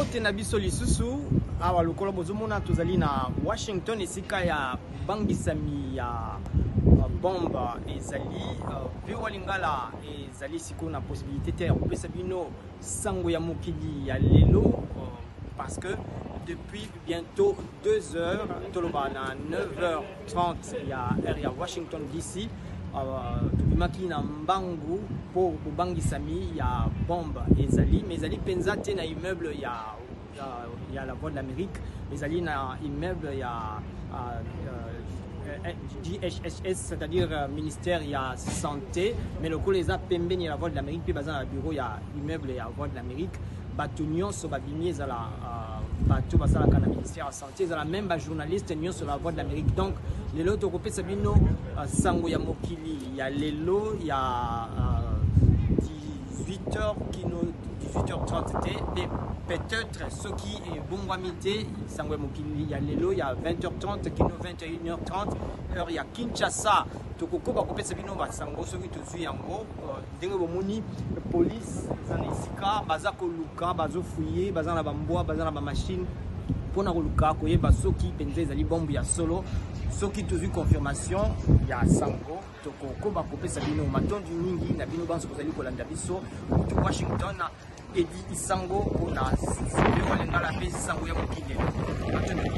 Mbote na biso lisusu awa lokola bozomona tozali na Washington esika ya bangisami ya uh, bombe ezali uh, VOA Lingala ezali sikoyo na possibilité te ya kopesa bino sango ya mokili ya lelo uh, parce que depuis bientôt 2 heures toloba na 9h30 ya heure ya Washington DC tobimaki na mbangu mpo bobangisami ya bombe ezali mais ezali mpenza te na immeuble ya, ya, ya la voix de l'Amérique, ezali na immeuble ya DHHS, c'est-à-dire ministère ya santé, mais lokola eza pembeni ya la voix de l'Amérique mpe baza na bureau ya immeuble ya voix de l'Amérique, bato nyonso babimi, ezala bato basalaka na ministère ya santé, ezala même bajournaliste nyonso la voix de l'Amérique. Donc lelo tokopesa bino sango ya mokili ya lelo ya 18h kino 18h30 te, mpe peut-être soki ebongwami te, sango ya mokili ya lelo ya 20h30 kino 21h30 heure ya Kinshasa, tokokoba kopesa bino basango soki tozwi yango. Ndenge bomoni, police eza na esika, baza koluka, bazofouiller, baza na bambwa, baza na bamachine mpona koluka koyeba soki mpenza ezali bombe ya solo. Soki tozwi confirmation ya sango, tokokoba kopesa bino. Matondi mingi na bino banso kozali kolanda biso. Mutu Washington, Edi Isango mpona VOA Lingala mpe sango ya mokili. Matondi.